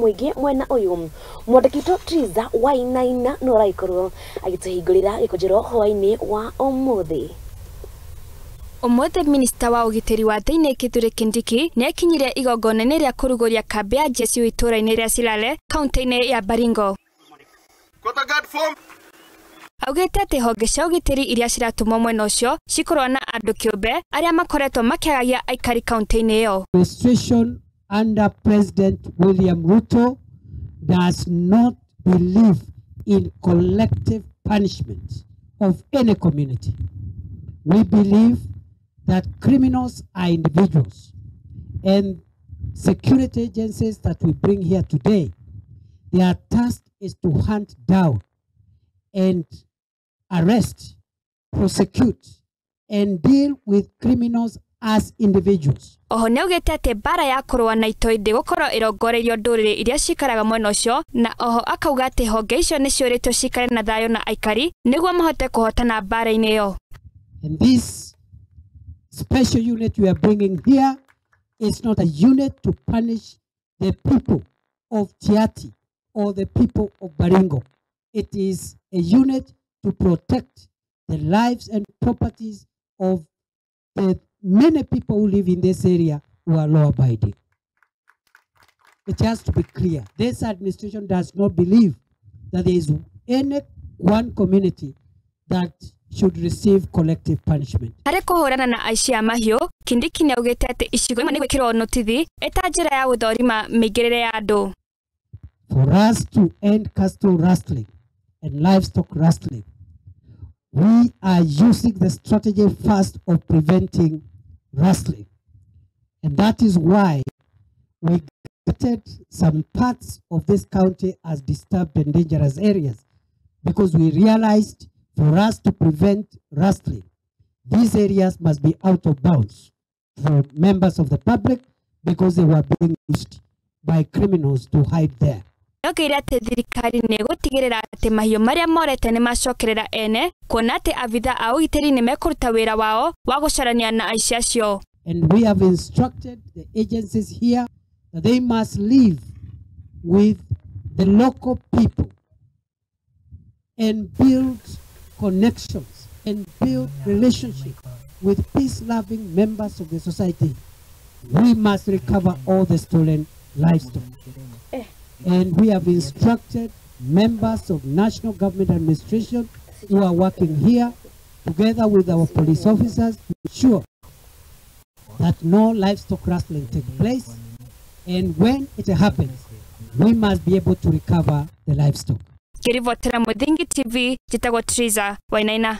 Mũingĩ mwena ũyũ. Mwandĩki witũ Triza Wainaina no aragĩkorwo agĩtũhingũrĩra gĩkũnjĩro hwaĩ-inĩ wa ũmũthĩ. Ũmũthĩ minista wa ũgitĩri wa thĩinĩ Kithure Kindiki nĩakinyire igongona-inĩ rĩa kũrugũria kambĩ ya jeshi itũũra-inĩ rĩa Silale kaunti-inĩ ya Baringo. Augĩte atĩ honge cia ũgitĩri iria ciratũmwo mwena ũcio cikũrũa na andũ kĩũmbe arĩa makoretwo makĩagagia aikari kaunti-inĩ ĩyo. Administration under President William Ruto does not believe in collective punishment of any community. We believe that criminals are individuals, and security agencies that we bring here today, their task is to hunt down and arrest, prosecute, and deal with criminals as individuals. Oho nĩaugĩte atĩ mbara ya kũrũa na itoi ndĩgũkorwo ĩrongoreirio ndũrĩrĩ iria cikaraga mwena ũcio, na oho akauga atĩ honge icio nĩciũrĩtio cikare na thayũ na aikari nĩguo mahote kũhotana mbara-inĩ ĩyo. And this special unit we are bringing here is not a unit to punish the people of Tiaty or the people of Baringo. It is a unit to protect the lives and properties of the many people who live in this area who are law-abiding. It has to be clear. This administration does not believe that there is any one community that should receive collective punishment. Harĩ kũhũrana na aici a mahiũ, Kindiki nĩaugĩte atĩ icigo imwe nĩgwĩkĩrwo notithi ĩta njĩra ya gũthũrima mĩingĩrĩre ya andũ. For us to end cattle rustling and livestock rustling, we are using the strategy first of preventing rustling. And that is why we gazetted some parts of this county as disturbed and dangerous areas, because we realized for us to prevent rustling, these areas must be out of bounds for members of the public because they were being used by criminals to hide there. Nĩongereire atĩ thirikari nĩĩgũtigĩrĩra atĩ mahiũ marĩa morete nĩmacokerera ene, kuona atĩ abitha a ũgitĩri nĩmekũruta wĩra wao wa gũcarania na aici acio. And we have instructed the agencies here that they must live with the local people and build connections and build relationships with peace-loving members of the society. We must recover all the stolen livestock. And we have instructed members of national government administration who are working here together with our police officers to ensure that no livestock rustling takes place. And when it happens, we must be able to recover the livestock. Ngĩribotera Mũthingi TV, njĩtagwo Triza Wainaina.